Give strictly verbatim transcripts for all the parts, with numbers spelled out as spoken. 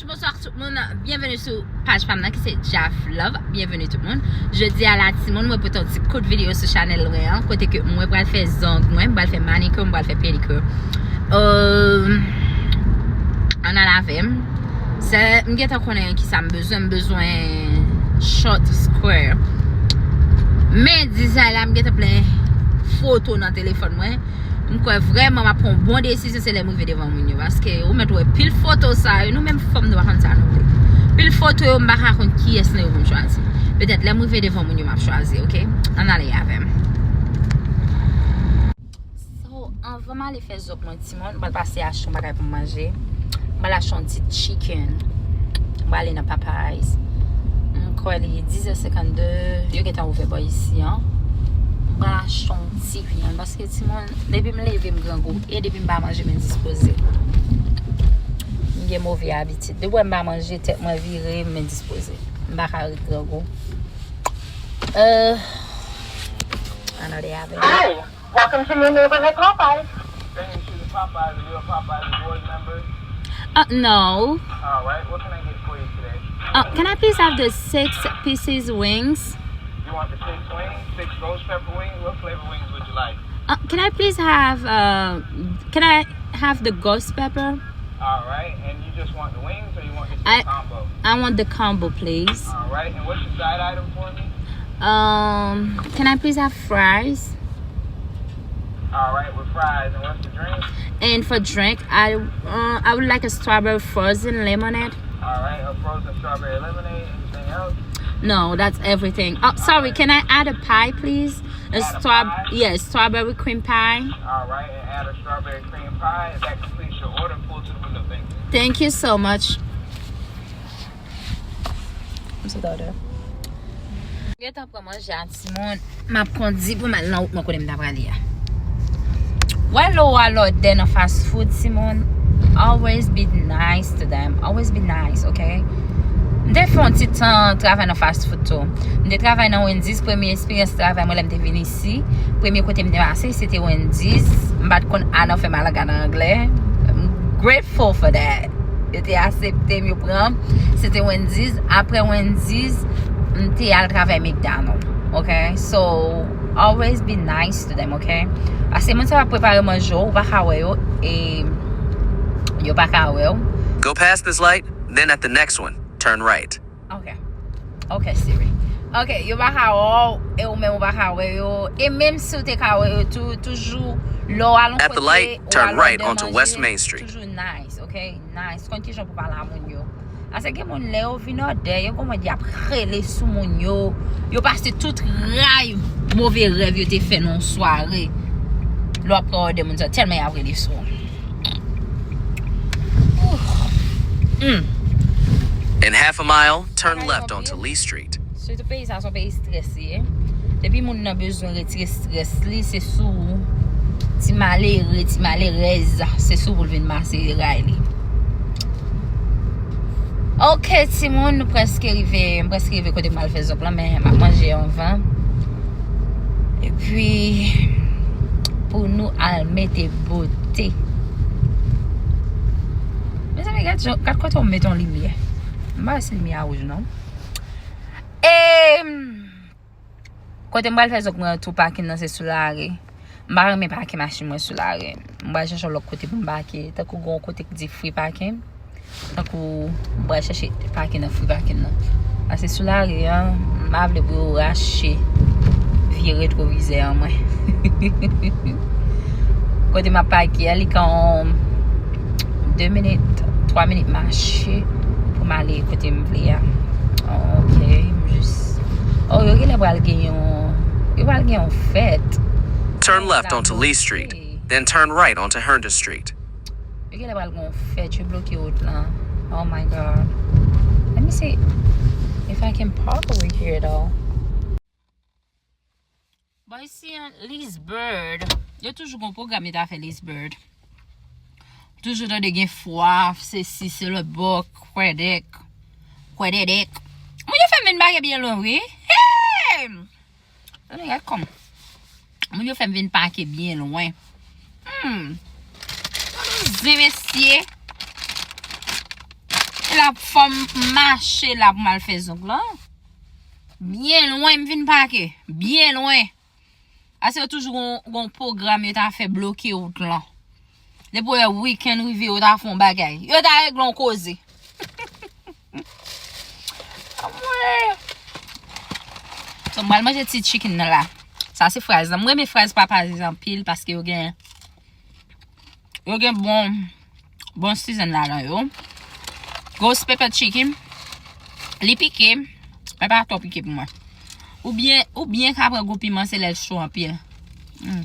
Bonswa tout moun, byenveni sou paj pa m nan ki se Jaf Love. Byenveni tout moun. Jodi a la timoun, mwen pote yon ti kout videyo sou chanèl mwen an, kote ke mwen pral fè zong mwen, mwen pral fè manikir, mwen pral fè pedikir. Euh, ann al avè m. Se, m gentan konnen kisa m bezwen, m bezwen short square. Men dizay la, m gentan plen foto nan telefòn mwen. M kwè vrèman m ap pran yon bon desizyon, se lè m rive devan moun yo. Paske ou mèt wè pil foto sa yo, nou menm fanm nou pa konn sa nou vle. Pil foto yo, m pa ka konn kiyès nan yo pou m chwazi. Petèt lè m rive devan moun yo, m ap chwazi, oke? Ann ale avè m. So, anvan m ale fè zòk mwen, timoun, m pral pase achte yon bagay pou m manje. M pral achte yon ti chicken. M pral ale nan Popeyes. M kwè li dizè senkannde. Yo gentan ouvè bò isi an. M pral achte yon ti vyann. Paske, timoun, depi m leve, m grangou. E depi m pa manje, m endispoze. M gen move abitid. Depi m pa manje, tèt mwen vire, m endispoze. M pa ka ret grangou. Euh, another avenue. Hi, welcome to New Neighborhood Popeyes. Thank you to the Popeyes. Are you a Popeyes Rewards member? Uh, no. All right, what can I get for you today? Uh, can I please have the six pieces wings? You want the six wings, six ghost pepper wings? What flavor wings would you like? Uh, can I please have, uh, can I have the ghost pepper? All right, and you just want the wings or you want the I, combo? I want the combo, please. All right, and what's your side item for me? Um, can I please have fries? All right, with fries, and what's the drink? And for drink, I, uh, I would like a strawberry frozen lemonade. All right, a frozen strawberry lemonade. Anything else? No, that's everything. Oh, sorry, can I add a pie, please? A Add a straw-, pie? Yes, strawberry cream pie. All right, and add a strawberry cream pie. That completes your order. Pull to the window, thank you. Thank you so much. I'm so tired. Gentan pran manje a timoun. M ap kondi pou m al nan wout mwen kote m ta prale a. Wè lè w al òdè nan fast food, timoun, always be nice to them. Always be nice, ok? M te fè yon ti tan travay nan fast food tou. M te travay nan Wendy's, premye eksperyans travay mwen lè m te vin isi. Premye kote m te pase, se te Wendy's. M pa t konn a nan fè malanga nan anglè. I'm grateful for that. Yo te aksepte m, yo pran m. Se te Wendy's. Apre Wendy's, m te al travay McDonald. Ok? So, always be nice to them, ok? Paske moun sa yo ap prepare manje w, ou pa ka wè yo, e yo pa ka wè w. Go past this light, then at the next one, turn right. Ok. Ok, Siri. Ok, yo pa ka wè w, e ou menm ou pa ka wè yo. E menm si w te ka wè yo tou, toujou, lè w al yon kote, ou al òdè manje, toujou nice, ok? Nice. Konn kijan pou pale a moun yo. Paske gen moun lè yo vin òdè, yo konprann y ap rele sou moun yo. Yo pase tout ray move rèv yo te fè nan yon sware. Lè w ap pran òdè moun sa, tèlman y ap rele sou ou. Ooh. Mm. In half a mile, turn left onto Lee Street. Sitou peyi sa, se yon peyi strès li ye. Depi moun nan bezwen retire strès li, se sou ou. Ti malere, ti malerèz, se sou ou pou l vin pase ray li. Ok, timoun, nou prèske rive, m prèske rive kote m al fè zòk lan, men m ap manje anvan. Epi, pou nou al mete bote. Mezanmi, gad, gad kote w mete yon limyè. M pa wè si limyè a wouj, non. E, kote m pral fè zòk mwen tou, pakin nan se sou lari. M pa renmen pake machin mwen sou lari. M pral chèche yon lòt kote pou m pake. Tankou gen yon kote ki di free parking. Tankou m pral chèche pake nan free parking nan. Paske sou lari an, m pa vle pou yo rache vye retwovizè an mwen. Kote m ap pake a, li ka yon de minit, twa minit mache pou m ale kote m vle a. Ok, m jis. Oh, yo genlè pral gen yon, yo pral gen yon fèt. Turn left onto Lee Street, then turn right onto Herndon Street. Yo genlè pral gen yon fèt, yo bloke wout lan. Oh my God. Let me see if I can park over here though. Bon, isi an, Leesburg, yo toujou gon pwogram yo ta fè Leesburg. Toujou tande gen fwa, sesi, se lòt bò, kwèdèk, kwèdèdèk. Moun yo fè m vin pake byen lwen, wi. Hey! Tande, gad kòm. Moun yo fè m vin pake byen lwen. Hmm. Tande zen, mesye. E t ap fè m mache la pou m al fè zong lan. Byen lwen m vin pake. Byen lwen. Ase yo toujou gon, gon pwogram yo ta fè bloke wout lan. Depi w wè wikenn rive, yo ta fè yon bagay. Yo ta regle yon koze. Anmwey. So, m pral manje ti chicken nan la. Sa se fries lan. M renmen fries Popeyes anpil paske yo gen, yo gen bon, bon season ladan yo. Ghost pepper chicken. Li pike, men pa twò pike pou mwen. Ou byen, ou byen ka pran gwo piman, se lè l cho anpil. Mm.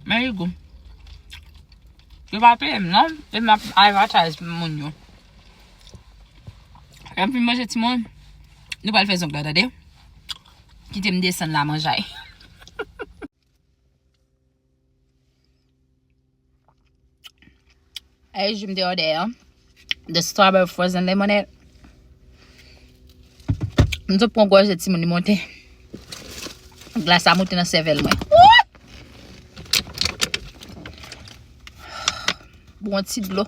Men li gou. Yo pa peye m non, e m ap advertise moun yo. Lè m fin manje timoun, nou pral fè zong la, tande. Kite m desann la manjay. Ay, je m te òdè an. The strawberry frozen lemonade. M sot pran gòje timoun li monte. Glas la monte nan sèvèl mwen. What? Bon ti dlo.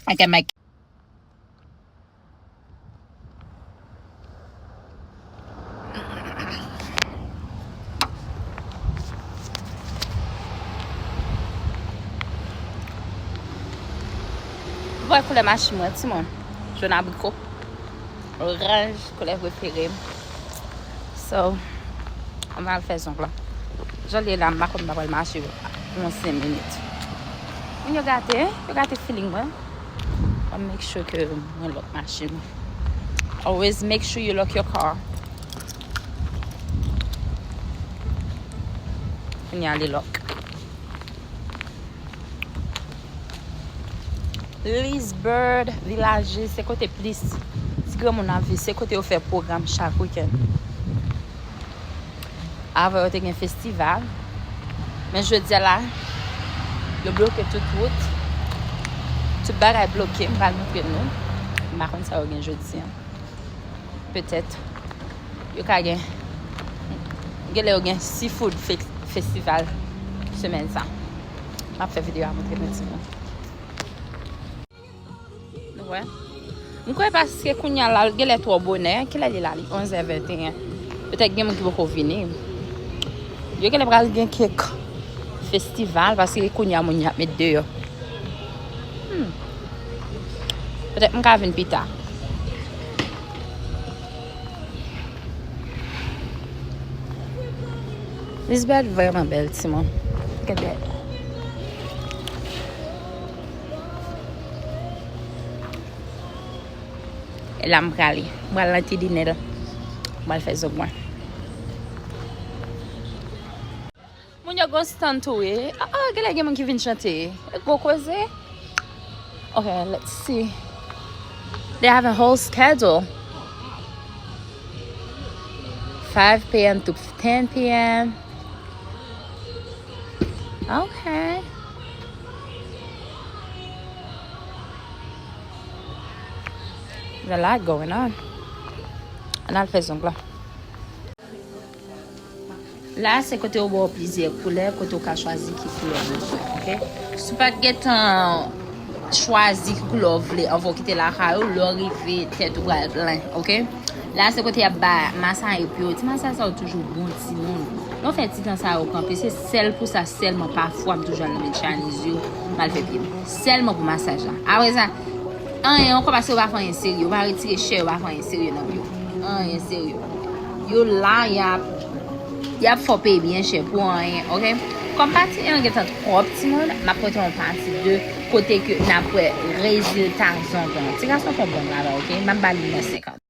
I can make Vwè koulè machin mwen, timoun. Jòn abriko. Oranj, koulè prefere m. So, ann al fè zong lan. Jan l ye la, m pa konn m pa pral mache pou yon senk minit. Moun yo gate, yo gate feeling mwen. Mwen make sure ke mwen lock machin mwen. Always make sure you lock your car. Kounye a li lock. Lisbird Village, se kote plis ti granmoun ap viv, se kote yo fè pwogram chak wikenn. Avan yo te gen festival, men jodi a la, yo bloke tout wout. Tout bagay bloke, m pral montre nou. M pa konn sa yo gen jodi a. Petèt, yo ka gen, genlè yo gen seafood fe-, festival semèn sa. M ap fè videyo a montre nou timoun. Nou wè? M kwè paske kounye a la, l genlè twò bonè. Kilè li la? Li onz è venteyen. Petèt gen moun ki poko vini. Yo genlè pral gen kèk festival paske kounye a moun y ap met deyò. Hmm. Petèt m ka vin pita. Lisbèl vrèman bèl, timoun. Gade. E la m prale. M pral nan ti dinè la. M pral fè zong mwen. Moun yo gon stand tou, wi. Ah, ah, genlè gen moun ki vin chante. E gwo koze. Okay, let's see. They have a whole schedule. Five p m to ten p m. Okay. There's a lot going on. Ann al fè zong la. La, se kote yo ba w plizyè koulè, kote w ka chwazi ki koulè w bezwen, oke? Si w pa t gentan chwazi ki koulè w vle anvan w kite lakay ou, lè w rive, tèt ou pral plen, oke? La, se kote y ap ba masaj yo pou yo. Ti masaj sa yo toujou bon, timoun. Lè w fè ti tan sa yo kanpe, se sèl pou sa, sèlman pafwa m toujou al nan men Chinese yo, m al fè pye m. Sèlman pou masaj la. Apre sa, anyen ankò, paske yo pa fè anyen serye, yo pa retire chè, yo pa fè anyen serye nan pye w. Anyen serye. Yo la, y ap, y ap fè w peye byen chè pou anyen, oke? Kòm pati en an gentan twòp, timoun, m ap pote yon pati de kote ke n ap wè rezilta zong lan. Ti gason fè yon bon travay, oke? M ap ba li nan senkant.